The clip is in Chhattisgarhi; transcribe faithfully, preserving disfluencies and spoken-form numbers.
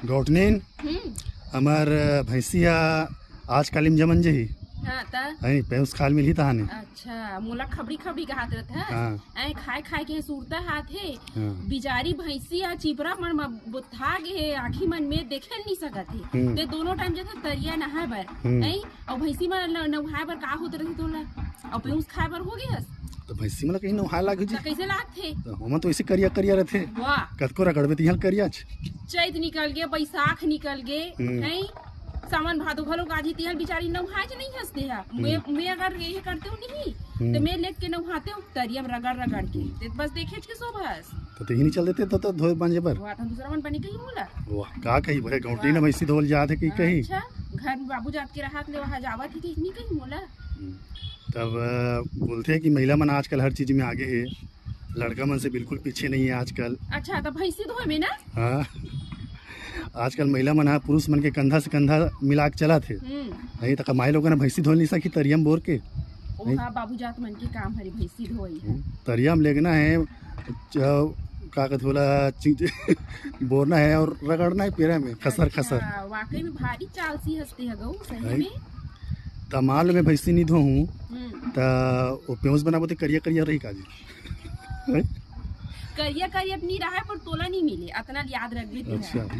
गौटनीन, हम्म। हमर भैंसी ह आज काली म जमन जही। हाँ, त? है, पेउस खाल मिलही तहाने। अच्छा, मोला खबड़ी खबड़ी कहात रहत हस। हाँ। ऐ खाए खाए के सुरता हाथ हे। हाँ। बिचारी भैंसी ह चिपरा मन म बुत्था गे हे, आँखी मन में देखे नहीं सकत हे। हम्म। ते दोनों टाइम जथे तरिया नहाए बर। हम्म। ऐ, अउ भैंसी मन ल नहाए बर का होत रही तोला? अउ पेउस खाए बर हो गे हस? तो भैंसी मन ल कहीं नहाए लाग जी। त कैसे लागथे? तो हमन तो ऐसे करिया करिया रहथे। वाह। कतको रगड़बे तिहल करिया छ। चैत निकल गे, बैसाख निकल गे, हम्म। हैं? सावन भादो घलो गाजी तिहल बिचारी नहाए च नहीं हंसते हा। मैं, हम्म। मैं अगर ये करते हूँ नहीं, हम्म। तो मैं लेट के नहाते हूँ तरिया म रगड़ रगड़ के। हम्म। ते बस देखे के शोभस। तो तेही नहीं चल देते तो, तो धोए मांजे बर। वाह, तो दूसरा मन बनी कहीं मोला। वाह, का कही भरे गौटी वाह। ने भैंसी धोल जात हे कि कहीं? अच्छा, घर में बाबू जात के रहत ले वहाँ जावत ही कि नहीं कहीं मोला। हम्म। तब, अ, बोलथे कि महिला मन आजकल हर चीज में आगे हे, लड़का मन से बिल्कुल पीछे नहीं है आजकल। अच्छा, तो भैंसी धोए में ना? हाँ। आजकल महिला मन ह पुरुष मन के कंधा से कंधा मिला के चलत हे। हम्म। नहीं तो कमाई लोगन ह भैंसी धोए नहीं सकी तरिया म बोर के। ओ नहीं। हाँ, बाबू जात मन के काम हरे भैंसी धोई है। हम्म। तरिया म लेगना है, च-, का कहत होला, चीज बोरना है और रगड़ना है पेरा में, खसर अच्छा, खसर। वाकई में भारी चालसी हंसते है गऊ, सही नहीं। में। तमाल में भैंसी नहीं धोहूँ, हम्म। त वो पेउस बनाबो ते करिया करिया रही काजी। करिया करिया नहीं रहा है, पर तोला नहीं मिले, अतना याद रख भी अच्छा।